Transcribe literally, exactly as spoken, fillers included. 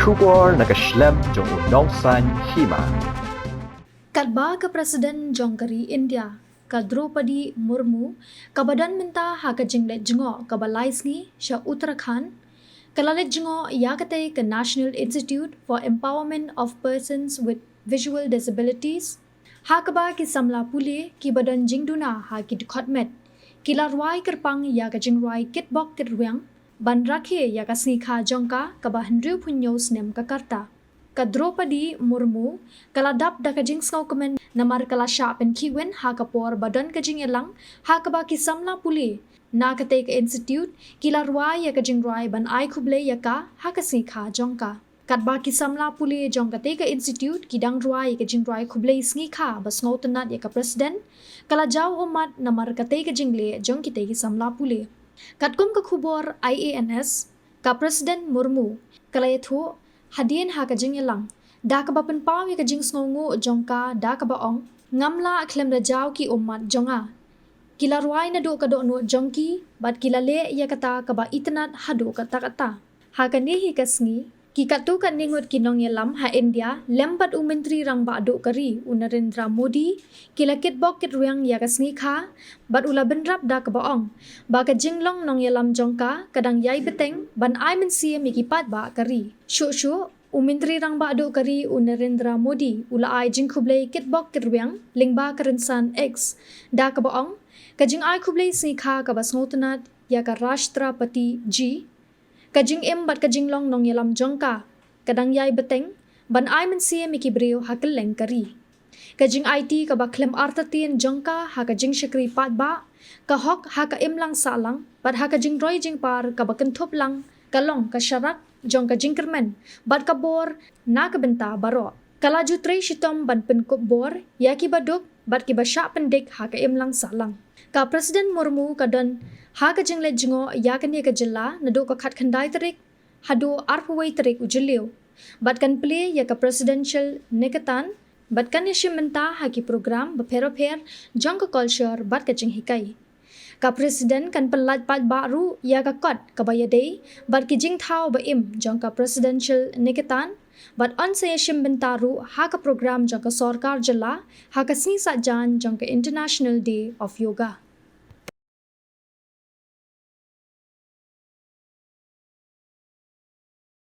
Khubor na ka shlem jong u nongsaiñ hima. Katba ka President jong ka ri India, ka Droupadi Murmu, kaba don mynta ha ka jingleit jngoh kaba lai sngi sha Uttarakhand, ka la leit jngoh ïa katei ka National Institute for Empowerment of Persons with Visual Disabilities, ha kaba ki samla pule kiba don jingduna ha ki dkhot met ki la rwai kyrpang ïa ka jingrwai kitbok kitrwiang ban rakhe ïa ka sngi kha jong ka kaba hynriewphew hynñiew snem ka rta. Ka Droupadi Murmu ka la dap da ka jingsngewkmen namar ka la shah pynkhih win ha ka por ba don ka jingïalang ha kaba ki samla pule na katei ka institute ki la rwai ïa ka jingrwai ban ai khublei ïa ka ha ka sngi kha jong ka. Katba ki samla pule jong katei ka institute ki dang rwai ïa ka jingrwai khublei sngi kha ba sngewtynnat ïa ka President, ka la jaw ummat namar katei ka jingleh jong kitei ki samla pule. Katkum ka khubor IANS, ka President Murmu ka la ïathuh hadien ha ka jingïalang da kaba pynpaw ïa ka jingsngewnguh jong ka da kaba ong, ngam lah khlem da jaw ki ummat jong nga. Ki la rwai naduh ka dohnud jong ki bad ki la leh ïa kata kaba itynnat haduh katta katta. Ha kane hi ka sngi, ki katto katne ngut ki nongïalam ha India lem bad u Myntri Rangbah Duh ka ri u Narendra Modi ki la kitbok kitrwiang ïa ka sngi kha bad u la bynrap da kaba ong ba ka jinglong nongïalam jong ka ka dang ïai bteng ban ai mynsiem ïa ki paidbah ka ri. Shuh shuh, u Myntri Rangbah Duh ka ri u Narendra Modi u la ai jingkhublei kitbok kitrwiang lyngba ka rynsan X da kaba ong, ka jingai khublei sngi kha kaba sngewtynnat ïa ka Rashtrapati ji, ka jingim bad ka jinglong nongïalam jong ka ka dang ïai bteng ban ai mynsiem ïa ki briew ha kylleng ka ri. Ka jingaiti kaba khlem artatien jong ka ha ka jingshakri paidbah, ka hok ha ka imlang sahlang bad ha ka jingroi jingpar kaba kynthup lang ka long ka sharak jong ka jingkyrmen bad ka bor na ka bynta baroh. Ka la ju trei shitom ban pynkup bor ïa kiba duk bad kiba shah pyndik ha ka imlang sahlang. Ka President Murmu ka don ha ka jingleit jngoh ïa kane ka jylla naduh ka khatkhyndai tarik haduh arphew wei tarik u Jylliew bad kan plie ïa ka Presidential Niketan bad kan ïashim bynta ha ki program bapher bapher jong ka kolshor bad ka jinghikai. Ka President kan pynlait paidbah ruh ïa ka kot kaba ïadei bad ki jingthaw ba im jong ka Presidential Niketan bad yn sa ïashim bynta ruh ha ka program jong ka sorkar jylla ha ka sngi saitjaiñ jong ka International Day of Yoga.